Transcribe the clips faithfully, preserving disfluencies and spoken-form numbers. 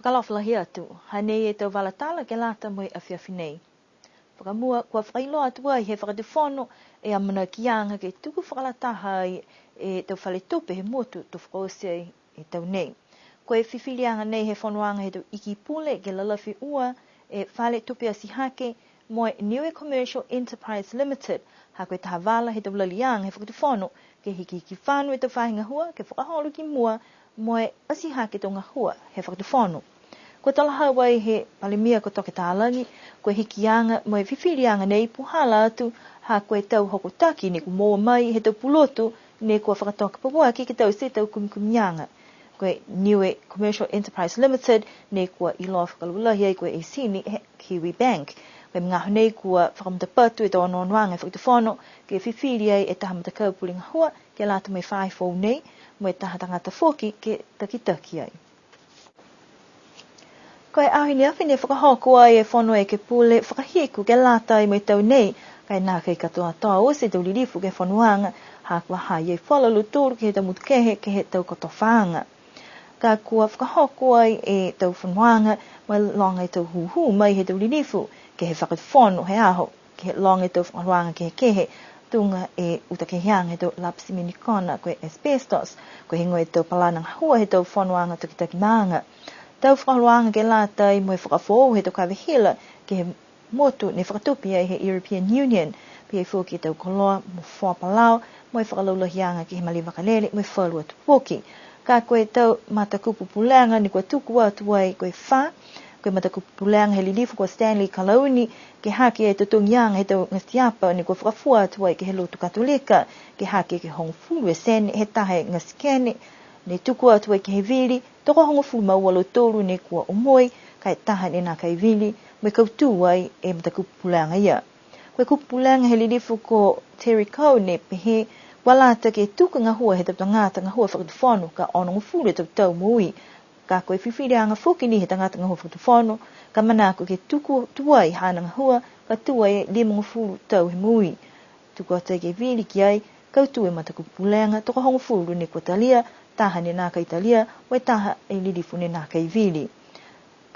Fakaalofa lahi atu, hanei e tau vala tala ke lata mo e afiafi nei. Fakamua, kua fakailoa atu ai he Fakatufono e amanakiaga ke tuku fakalataha ai e tau fale tupe he motu to fakaoti ai e tau nei. Ko e fifiliaga nei he fonoaga he tau iki pule ke lalafi ua e fale tupe atihake mo e Niue Commercial Enterprise Limited, ha ko e taha vala he tau laliaga he Fakatufono ke hikihiki fano e tau faahi gahua ke fakaholo ki mua mo e atihake tau gahua he Fakatufono. Kua talahau ai he Palemia ko Toke Talagi, ko e hikiaga mo e fifiliaga nei puhala atu, ha ko e tau hokotaki ne kua moua mai he tau pulotu ne kua fakatoka pauaki ke taute e tau kumikumiaga. Ko e Niue Commercial Enterprise Limited ne kua iloa fakalaulahi ai ko e eseni he Kiwi Bank. Ko e magaaho nei kua fakamatapatu e tau onoonoaga he Fakatufono ke fifili ai e taha matakau pule gahua ke lata mo e faahi foou nei, mo e taha tagata foki ke takitaki ai. Ko e aho i ne afi ne fakahoko ai e Fono Ekepule fakahiku ke lata ai mo e tau nei, ka e nākai katoatoa oti e tau lilifu ke he fonoaga, ha kua ha i ai falu a lautolu ke he tau motu kehe ke he tau kotofaaga. Ka kua fakahoko ai e tau fonoaga, mo e loga e tau hūhū mai he tau lilifu ke he Fakatufono he aho, ke he loga e tau fakaholoaga kehekehe, tuga e utakeheaga he tau lapa simeni kona, ko e asbestos, ko e heigoa e tau palana gahua he tau fonoaga takitaki maaga. Tau fakaholoaga ke lata ai mo e fakafoou he tau kave hila ke he motu ne fakatupe ai he European Union, pihia foki e tau koloa mo fua palau, mo e fakalaulahiaga ke he malē vakalele, mo e falu atu foki. Ka ko e tau matakupu pulega ne kua tuku atu ai ko e fā, ko e matakupu pulega he lilifu ko Stanley Kalauni, ke hake e totogiaga he tau gasiapa ne kua fakafua atu ai ke he lotu Katolika, ke hake ke hogofulu e sene he taha e gasikene, ne tuku atu ai ke he vili, tokohogofulu ma ua a lautolu ne kua omoi, ka e taha ne nākai vili, mo e kautū ai e matakupu pulega ia. Ko e kupu pulega he lilifu ko Terry Coe ne pehē, kua lata ke tuku e gahua he tau tagata gahua fakatufono ka onogofulu e tau tau moui. Ka ko e fifiliaga foki ni he tagata gahua fakatufono, ka manako ke tuku tuai haana gahua, ka tū ai e limagofulu tau he moui. Tuku atu ai ke vili ki ai, kautū e matakupu pulega, tokohogofulu ne kua talia, taha ne nākai talia, mo e taha e lilifu ne nākai vili.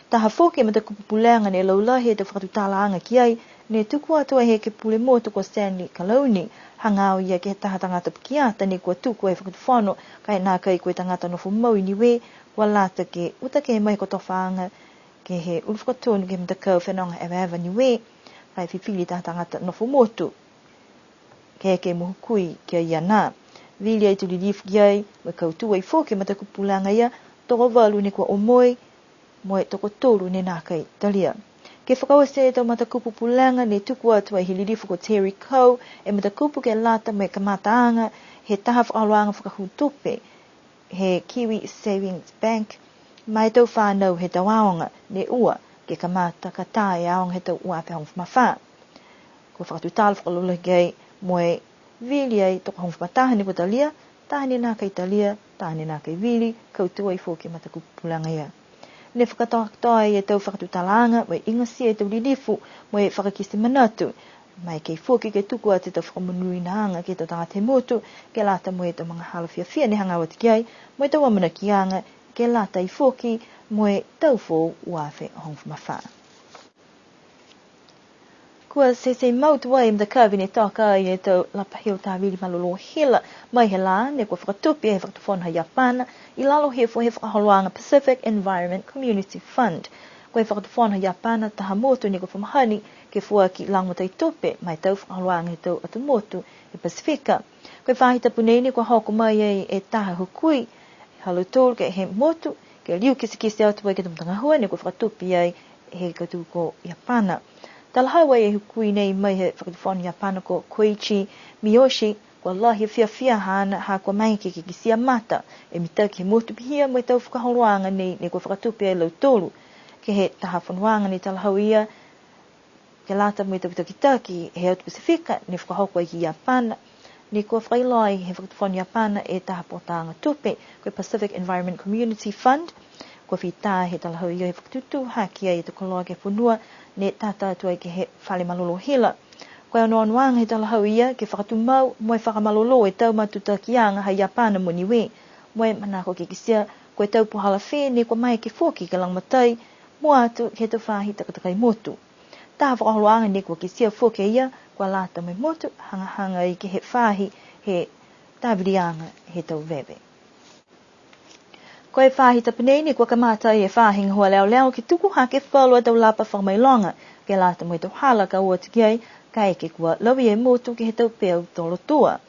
Taha foki e matakupu pulega ne laulahi e tau fakatutalaaga ki ai, ne tuku atu ai he ekepule motu ko Stanley Kalauni, hagaao ia ke he taha tagata pukeata ne kua tuku ai e fakatufono, ka e nākai ko e tagata nofo mau i Niue, kua lata ke uta kehe mai he kotofaaga, ke he ulu fakatonu ke he matakau fenoga evaeva Niue, ka e fifili taha tagata nofo motu. Ke eke mo hukui ki a ia nā. Vili ai e tau lilifu ki ai, mo e kautū ai foki e matakupu pulega ia, tokovalu ne kua omoi, mo e tokotolu ne nākai talia. Ke fakaoti e tau matakupu pulega ne tuku atu ai he lilifu ko Terry Coe, e matakupu ke lata mo e kamataaga he taha fakaholoaga fakahū tupe he Kiwi Savings Bank, ma e tau fānau he tau aoga ne ua, ke kamata ka tā e aoga he tau ua afe hogofulu ma fā. Kua fakatutala fakalaulahi ki ai mo e vili ai tokohogofulu ma taha ne kua talia, taha ne nākai talia, taha ne nākai vili, kautū ai foki e matakupu pulega ia. Ne fakakatoatoa ai e tau fakatutalaaga, mo e igatia e tau lilifu, mo e fakakite manatu. Maeke foki ke tuku atu e tau fakamonuinaaga ke he tau tagata he motu, ke lata mo e tau magahala fiafia ne hagaao atu ki ai, mo e tau amanakiaga, ke lata ai foki mo e tau foou ua afe hogofulu ma fā. Kua teitei mau tuai e matakavi ne toka ai e tau lapa hiu tāvili malolō hila mai he lā ne kua fakatupe he Fakatufono ha Iapana, i lalo hifo he fakaholoaga Pacific Environment Community Fund. Ko e Fakatufono ha Iapana taha motu ne kua fa mahani ke foaki lagomatai tupe ma e tau fakaholoaga he tau atu motu he Pasifika. Ko e faahi tapu nei ne kua hoko mai ai e taha hukui ha lautolu ke he motu, ke liu kitekite atu ai ke he tau matagahua ne kua fakatupe ai he kautū ko Iapana. Talahau ai e hukui nei mai he Fakatufono Iapana ko Koichi Miyoshi, kua lahi e fiafia haana ha kua maeke ke kitia mata e mitaki he motu pihia mo e tau fakaholoaga nei ne kua fakatupe ai a lautolu. Ke he taha fonoaga ne talahau a ia, ke lata mo e tau takitaki he atu Pasifika ne fakahoko ai ki Iapana, ne kua fakailoa ai he Fakatufono Iapana e taha potaaga tupe, ko e Pacific Environment Community Fund. Kua fita he talahau ia he fakatutū hake ai e tau koloa ke he fonua ne tata atu ai ke he fale malolō hila. Ko e onoonoaga he talahau ia ke fakatumau mo e fakamalolō e tau matutakiaga ha Iapana mo Niue, mo e manako ke kitia Ko e tau puhala fē ne kua maeke foki ke lagomatai, mua atu ke he tau faahi takatakai motu. Taha fakaholoaga ne kua kitia foki e ia, kua lata mo e motu, hagahaga ai ke he faahi he taviliaga he tau veve. Ko e faahi tapu nei ne kua kamata e faahi gahua leoleo ke tuku hake falu a tau lapa fakamailoga, ke lata mo e tau hala ka o atu ki ai, kaeke kua lauia e motu ke he tau peau tolotua.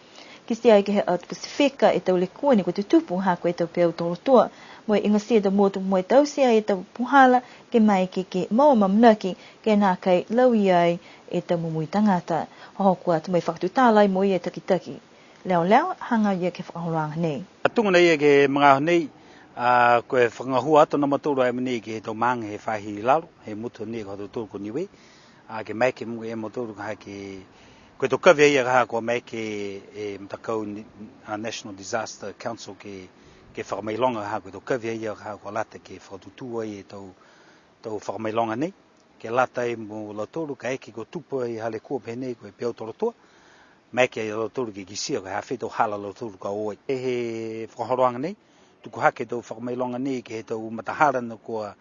Kitia ai ke he atu Pasifika e tau lekua ne kua tutupu ha ko e tau peau tolotua. Mo e igatia e tau motu mo e taute ai e tau puhala ke maeke ke, ke mau amanaki ke nākai lauia ai e tau momoui tagata. Hoko atu mo e fakatutala ai mo ia e takitaki leoleo, hagaao ia ke he fakaholoaga nei. A tuga nei ke he magaaho nei, a, ko e fakagahua atu a mautolu a ia nei ke he tau maaga he faahi lalo, he motu nei ko tautolu ko Niue, a, ke maeke mo e mautolu ka ha ke, ko e tau kavi a ia ka ha kua maeke e matakau ni, a, National Disaster Council ke, ke fakamailoga ha ko e tau kavi a ia ka ha kua lata ke fakatutū ai e tau, tau fakamailoga nei. Ke lata ai mo lautolu, kaeke kua tupu ai ha lekua pehē nei ko e peau tolotua, maeke ia lautolu ke kitia ko e ha fē tau hala lautolu ka o ai. He fakaholoaga nei, tuku hake tau fakamailoga nei ke he tau matahala ne kua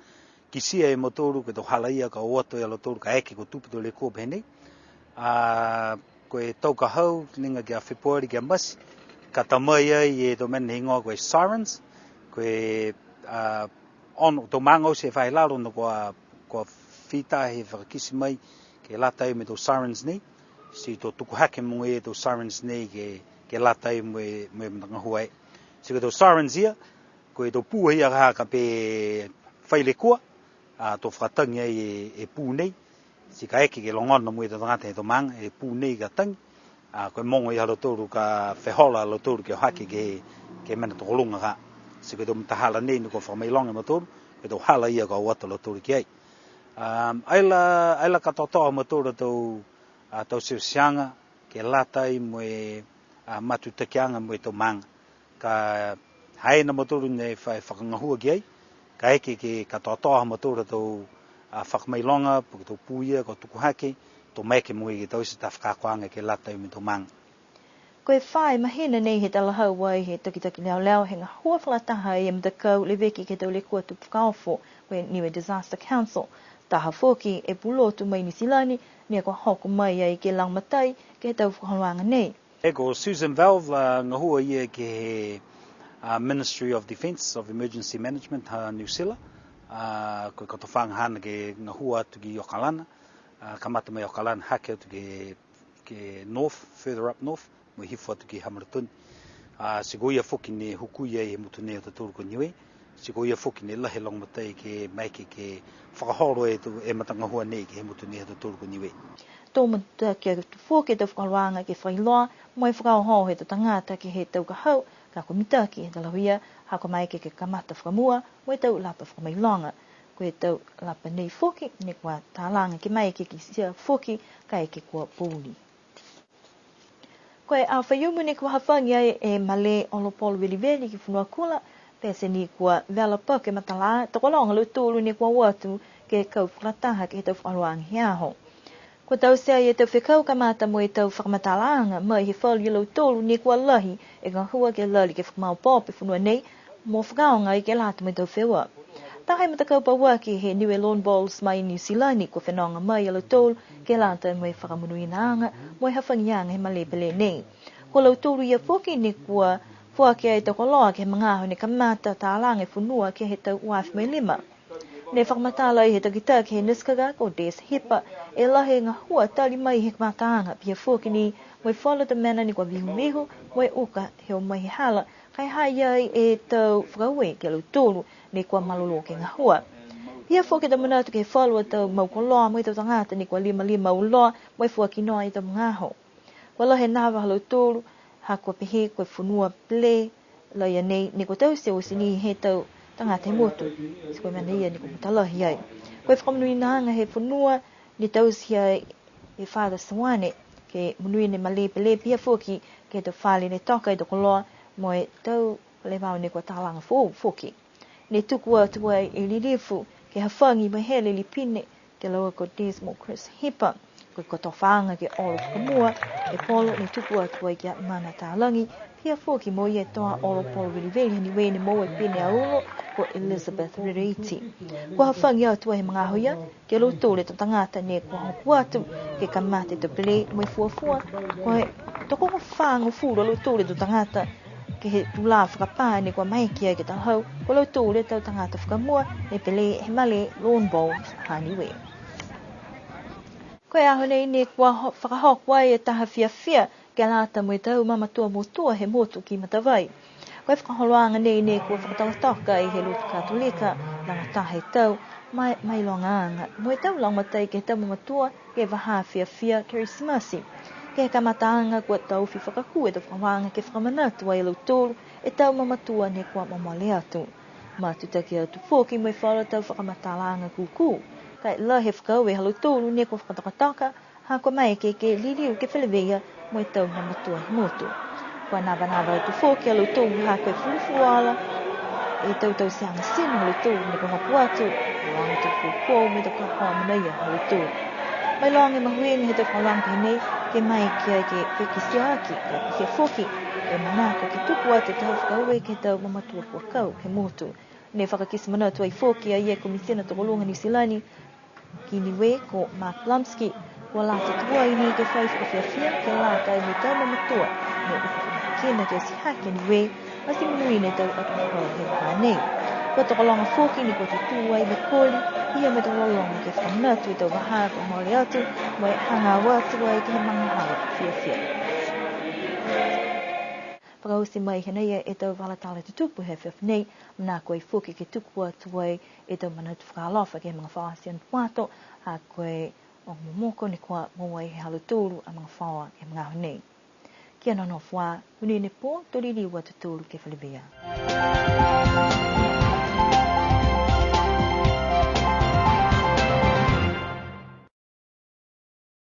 kitia e mautolu ko e tau hala ia ka o atu e lautolu kaeke kua tupu tau lekua pehē nei. A, ko e tau ka hau, liga ki a Fepuari ki a Masi, ka ta mai ai e tau mena ne higoa ko e sirens, ko e, a, ono, tau maaga oti he faahi lalo ne kua, kua fita he fakakite mai ke lata ai mo e tau sirens nei, ti to tuku hake mo e tau sirens nei ke, ke lata ai mo e, mo e matagahua e. Ti ko e tau sirens ia, ko e tau pū ia ka ha ka pē fai lekua, a, to fakatagi ai e, e pū nei, ti kaeke ke logona mo e tau tagata he tau maaga, e pū nei ka tagi, a, ko e mogo ia ha lautolu ka fehola a lautolu ke o hake ke, ke he mena tokoluga ka. Ti ko e tau matahala nei ne kua fakamailoga e mautolu, ko e tau hala ia ka o atu a lautolu ki ai. A, ai la, ai la katoatoa ha mautolu a tau, a, tau tiutiaga, ke lata ai mo e, a, matutakiaga mo e tau maaga. Ka ha i ai a mautolu ne fa-, fakagahua ki ai, kaeke ke katoatoa ha mautolu a tau, a, fakamailoga, po ke tau pū ia, kua tuku hake, to maeke mo e ke taute taha fakaakoaga ke lata ai mo e tau maaga. Ko e fā e mahina nei he talahau ai he takitaki leoleo he gahua fakalataha e matakau leveki ke he tau lekua tupu fakaofo, ko e Niue Disaster Council. Taha foki e pulotu mai Niu Silani, ne kua hoko mai ai ke lagomatai ke he tau fakaholoaga nei. E ko Susan Valve la gahua ia ke he, a, Ministry of Defence of Emergency Management ha Niu Sila, a, ko e kotofaaga haana ke gahua atu ki Okalana, a, kamata mai Okalana hake atu ke, ke north, further up north, mo e hifo atu ki Hamilton. A, ti ko ia foki ne hukui ai he motu nei ha tautolu ko Niue. Ti ko ia foki ne lahi e lagomatai ke maeke ke fakaholo e tau, e matagahua nei ke he motu nei ha tautolu ko Niue. To matutaki atu foki e tau fakaholoaga ke fakailoa mo e fakaohooho e tau tagata ke he tau ka hau, ka kua mitaki he talahau ia, ha kua maeke ke kamata fakamua mo e tau lapa fakamailoga. Ko e tau lapa nei foki, ne kua talaga ke maeke ke kitia foki, kaeke kua pouli. Ko e aho Faiumu ne kua hafagi ai e malē olopolo veliveli ki Fonuakula, pete ni kua vela paku e matalā, tokologa a lautolu ne kua o atu ke kau fakalataha ke he tau fakaholoaga he aho. Kua taute ai e tau fekau kamata mo e tau fakamatalaaga mai he falu ia lautolu ne kua lahi e gahua ke lali ke fakamaopoopo e fonua nei, mo fakaaoga ai ke lata mo e tau feua. Taha e matakau pauaki he Niue Lawn Bowls mai Niu Silani kua fenoga mai a lautolu ke lata mo e fakamonuinaaga mo e hafagiaga he malē pelē nei. Ko lautolu ia foki ne kua foaki ai e tau koloa ke he magaaho ne kamata talaga e fonua ke he tau ua afe mo e lima. Ne fakamatala ai he takitaki he NISCGA ko Des Hipa, e lahi e gahua tali mai he kamataaga, pihia foki ni mo e falu a tau mena ne kua vihuvihu mo e uka he o mai he hala, ka e ha i ai e tau fakaaue ki a lautolu ne kua malolō ke gahua. Pihia foki e tau manatu ke he falu a tau mau koloa mo e tau tagata ne kua limalima auloa mo e foaki noa e tau magaaho. Kua lahi e nava ha lautolu, ha kua pehē ko e fonua pelē, laia nei, ne kua taute oti ni he tau tagata he motu, ti ko e mena ia ne kua matalahi ai. Ko e fakamonuinaaga he fonua, ne taute ai e Father Seoane, ke monuina e malē pelē pihia foki ke he tau fale ne toka e tau koloa mo e tau levao ne kua talaga foou foki. Ne tuku atu ai e lilifu ke hafagi mo e hele e lipine, ke he laua ko Desmond Chris Hipa. Ko Ko e tofaaga ke he olo fakamua he polo ne tupu atu ai ki a Mana Talagi, pihia foki mo e toa olo polo veliveli ha Niue ne moua e pine aulo ko Elizabeth Rereti. Kua hafagi atu ai he magaaho ia, ke he lautolu e tau tagata ne kua hoko atu ke kamata e tau pelē mo e fuafua, ko e tokofagofulu a lautolu e tau tagata ke he tulā fakapā ne kua maeke ai ke talahau, ko lautolu e tau tagata fakamua ne pelē he malē lawn bowls ha Niue. Ko e aho nei ne kua ho-, fakahoko ai e taha fiafia ke lata mo e tau mamatua motua he motu ki Matavai. Ko e fakaholoaga nei ne kua fakatokatoka ai he lotu Katolika, lagataha e tau, mai, mailogaaga mo e tau lagomatai ke he tau mamatua ke he vahā fiafia Kerisimasi. Ke he kamataaga kua taofi fakakū e tau fakaholoaga ke fakamanatu ai e lautolu e tau mamatua ne kua momole atu. Matutaki atu foki mo e falu tau fakamatalaaga kūkū. Ka e lahi e fakaaue ha lautolu ne kua fakatokatoka, ha kua maeke ke liliu ke feleveia mo e tau mamatua he motu. Kua navanava atu foki a lautolu ha ko e fulufuluola e tau tauteaga tino ha lautolu ne kua hoko atu, loga tau kūkū mo e tau kahoa manaia ha lautolu. Mailoga e mahuiga he tau fakaholoaga pehē nei, ke maeke ai ke fekitiaaki, ka e pihia foki e manako ke tuku atu e tau fakaaue ke he tau mamatua fuakau he motu. Ne fakakite manatu ai foki a ia e Komisina Tokoluga Niu Silani ki Niue ko Mark Blumsky, kua lata tuai ni ke fai fakafiafia ke lata mo e tau mamatua ne uka fakakina ke ati hake a Niue, ati monuina e tau atuhau he vahā nei. Kua tokologa foki ne kua tutū ai lekoli, ia mo e tau lologo ke fakamanatu e tau vahā kua mole atu, mo e hagaao atu ai ke he magahala fiafia. Fakaoti mai hanei e tau vala tala tutupu he afiafi nei, manako ai foki ke tuku atu ai e tau manatu fakaalofa ke he magafaoa Sione Puato, ha ko e Ogo Momoko ne kua moua ai he ha lautolu a magafaoa he magaaho nei. Kia nonofo ā, monuina e pō, to liliu a tautolu ke feleveia.